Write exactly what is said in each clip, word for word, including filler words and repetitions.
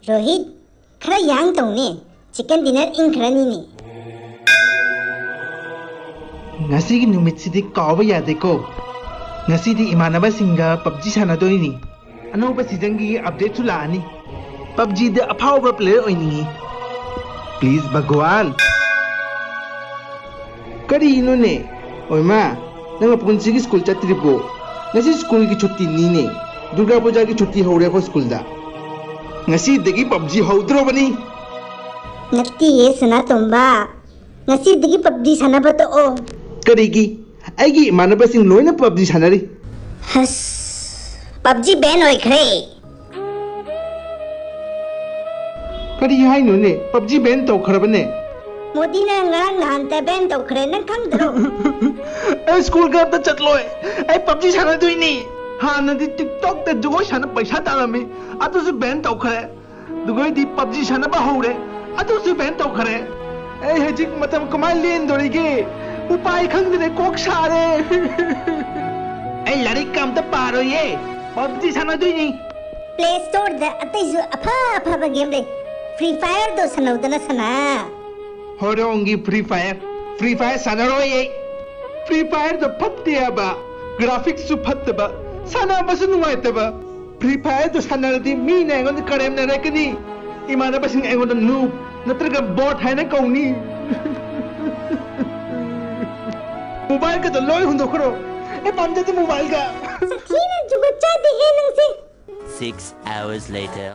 ꯔꯣꯍꯤꯠ, ꯈꯔ ꯌꯥꯡ ꯇꯧꯅꯦ꯫ ꯆꯤꯀꯟ ꯗꯤꯅꯔ ꯏꯪꯈ꯭ꯔꯅꯤꯅꯦ꯫ ꯉꯁꯤꯒꯤ ꯅꯨꯃꯤꯠꯁꯤꯗꯤ ꯀꯥꯎꯕ ꯌꯥꯗꯦꯀꯣ꯫ ꯉꯁꯤꯗꯤ ꯏꯃꯥꯟꯅꯕꯁꯤꯡꯒ ꯄꯞꯖꯤ ꯁꯥꯟꯅꯗꯣꯏꯅꯤ꯫ ꯑꯅꯧꯕ ꯁꯤꯖꯟꯒꯤ ꯑꯞꯗꯦꯠꯁꯨ ꯂꯥꯛꯑꯅꯤ꯫ ꯄꯞꯖꯤꯗ ꯑꯐꯥꯎꯕ ꯄ꯭ꯂꯦꯌꯔ ꯑꯣꯏꯅꯤꯡꯉꯤ꯫ ꯄ꯭ꯂꯤꯖ ꯚꯒꯋꯥꯟ꯫ ꯀꯔꯤꯅꯣꯅꯦ? ꯑꯣꯏꯃꯥ, ꯅꯪ ꯄꯨꯟꯁꯤꯒꯤ ꯁ꯭ꯀꯨꯜ ꯆꯠꯇ꯭ꯔꯤꯕꯣ? ꯉꯁꯤ ꯁ꯭ꯀꯨꯜꯒꯤ ꯁꯨꯇꯤꯅꯤꯅꯦ꯫ ꯗꯨꯔꯒꯥ ꯄꯨꯖꯥꯒꯤ ꯁꯨꯇꯤ ꯍꯧꯔꯦ ꯑꯩꯈꯣꯏ ꯁ꯭ꯀꯨꯜꯗ꯫ ꯉꯁꯤꯗꯒꯤ ꯄꯞꯖꯤ ꯍꯧꯗ꯭ꯔꯣꯕꯅꯤ꯫ ꯅꯠꯇꯤꯌꯦ ꯁꯅꯥꯇꯣꯝꯕ, ꯉꯁꯤꯗꯒꯤ ꯄꯞꯖꯤ ꯁꯥꯟꯅꯕ ꯇꯣꯛꯑꯣ꯫ ꯀꯔꯤꯒꯤ? ꯑꯩꯒꯤ ꯏꯃꯥꯟꯅꯕꯁꯤꯡ ꯂꯣꯏꯅ ꯄꯞꯖꯤ ꯁꯥꯟꯅꯔꯤ꯫ ꯍꯁ, ꯄꯞꯖꯤ ꯕꯦꯟ ꯑꯣꯏꯈ꯭ꯔꯦ꯫ ꯀꯔꯤ ꯍꯥꯏꯅꯣꯅꯦ? ꯄꯞꯖꯤ ꯕꯦꯟ ꯇꯧꯈ꯭ꯔꯕꯅꯦ꯫ ꯃꯣꯗꯤꯅ ꯉꯔꯥꯡ ꯅꯍꯥꯟꯇ ꯕꯦꯟ ꯇꯧꯈ꯭ꯔꯦ, ꯅꯪ ꯈꯪꯗ꯭ꯔꯣ? ꯑꯩ ꯁ꯭ꯀꯨꯜꯒ ꯑꯝꯇ ꯆꯠꯂꯣꯏ꯫ ꯑꯩ ꯄꯞꯖꯤ ꯁꯥꯟꯅꯗꯣꯏꯅꯤ꯫ ꯍꯥꯟꯅꯗꯤ ꯇꯤꯛꯇꯣꯛꯇ ꯖꯒꯣꯏ ꯁꯥꯟꯅ ꯄꯩꯁꯥ ꯇꯥꯜꯂꯝꯃꯤ, ꯑꯗꯨꯁꯨ ꯕꯦꯟ ꯇꯧꯈ꯭ꯔꯦ꯫ ꯖꯒꯣꯏꯗꯤ ꯄꯞꯖꯤ ꯁꯥꯟꯅꯕ ꯍꯧꯔꯦ, ꯑꯗꯨꯁꯨ ꯕꯦꯟ ꯇꯧꯈ꯭ꯔꯦ꯫ ꯑꯩ ꯍꯧꯖꯤꯛ ꯃꯇꯝ ꯀꯃꯥꯏꯅ ꯂꯦꯟꯗꯣꯔꯤꯒꯦ? ꯎꯄꯥꯏ ꯈꯪꯗ꯭ꯔꯦ, ꯀꯣꯛ ꯁꯥꯔꯦ꯫ ꯑꯩ ꯂꯥꯏꯔꯤꯛꯀ ꯑꯝꯇ ꯄꯥꯔꯣꯏꯌꯦ, ꯄꯞꯖꯤ ꯁꯥꯟꯅꯗꯣꯏꯅꯤ꯫ ꯄ꯭ꯂꯦ ꯁ꯭ꯇꯣꯔꯗ ꯑꯇꯩꯁꯨ ꯑꯐ ꯑꯐꯕ ꯒꯦꯝ ꯂꯩ, ꯐ꯭ꯔꯤ ꯐꯥꯌꯔꯗꯣ ꯁꯥꯟꯅꯧꯗꯅ ꯁꯅꯥ꯫ ꯍꯣꯔꯣꯡꯒꯤ ꯐ꯭ꯔꯤ ꯐꯥꯌꯔ, ꯐ꯭ꯔꯤ ꯐꯥꯌꯔ ꯁꯥꯟꯅꯔꯣꯏ ꯑꯩ꯫ ꯐ꯭ꯔꯤ ꯐꯥꯌꯔꯗꯣ ꯐꯠꯇꯦ ꯍꯥꯏꯕ, ꯒ꯭ꯔꯥꯐꯤꯛꯁꯁꯨ ꯐꯠꯇꯕ, ꯁꯥꯟꯅꯕꯁꯨ ꯅꯨꯡꯉꯥꯏꯇꯕ꯫ ꯐ꯭ꯔꯤ ꯐꯥꯌꯔꯗꯣ ꯁꯥꯟꯅꯔꯗꯤ ꯃꯤꯅ ꯑꯩꯉꯣꯟꯗ ꯀꯔꯦꯝꯅꯔꯛꯀꯅꯤ꯫ ꯏꯃꯥꯟꯅꯕꯁꯤꯡ ꯑꯩꯉꯣꯟꯗ ꯅꯨꯞ ꯅꯠꯇ꯭ꯔꯒ ꯕꯣꯠ ꯍꯥꯏꯅ ꯀꯧꯅꯤ꯫ ꯃꯣꯕꯥꯏꯜꯒꯗꯣ ꯂꯣꯏ ꯍꯨꯟꯗꯣꯛꯈ꯭ꯔꯣ꯫ ꯑꯩ ꯄꯥꯝꯖꯗꯦ ꯃꯣꯕꯥꯏꯜꯒ꯫ ꯁꯥꯊꯤꯅ ꯖꯨꯒꯣꯠ ꯆꯥꯗꯦꯍꯦ ꯅꯪꯁꯦ꯫ Six hours later.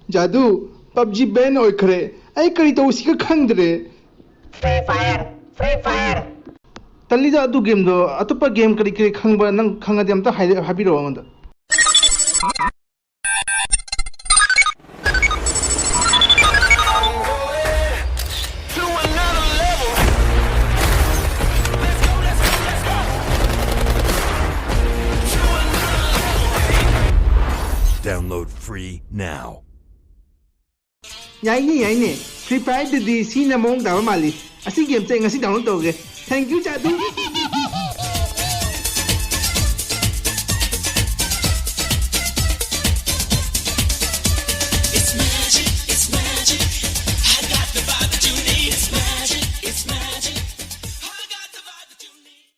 ꯖꯥꯗꯨ, ꯄꯞꯖꯤ ꯕꯦꯟ ꯑꯣꯏꯈ꯭ꯔꯦ꯫ ꯑꯩ ꯀꯔꯤ ꯇꯧꯁꯤꯒ ꯈꯪꯗ꯭ꯔꯦ꯫ Free Fire, Free Fire. ꯇꯜꯂꯤꯗ ꯑꯗꯨ ꯒꯦꯝꯗꯣ꯫ ꯑꯇꯣꯞꯄ ꯒꯦꯝ ꯀꯔꯤ ꯀꯔꯤ ꯈꯪꯕ ꯅꯪ ꯈꯪꯉꯗꯤ ꯑꯝꯇ ꯍꯥꯏꯔ-, ꯍꯥꯏꯕꯤꯔꯛꯑꯣ ꯑꯩꯉꯣꯟꯗ꯫ Download free now. ꯌꯥꯏꯅꯦ, ꯌꯥꯏꯅꯦ꯫ ꯐ꯭ꯔꯤ ꯐꯥꯌꯔꯗꯗꯤ ꯁꯤꯅ ꯃꯑꯣꯡ ꯇꯥꯕ ꯃꯥꯜꯂꯤ꯫ ꯑꯁꯤ ꯒꯦꯝꯁꯦ ꯑꯩ ꯉꯁꯤ ꯗꯥꯎꯟꯂꯣꯗ ꯇꯧꯔꯒꯦ꯫ Thank you, ꯆꯥꯗꯨ꯫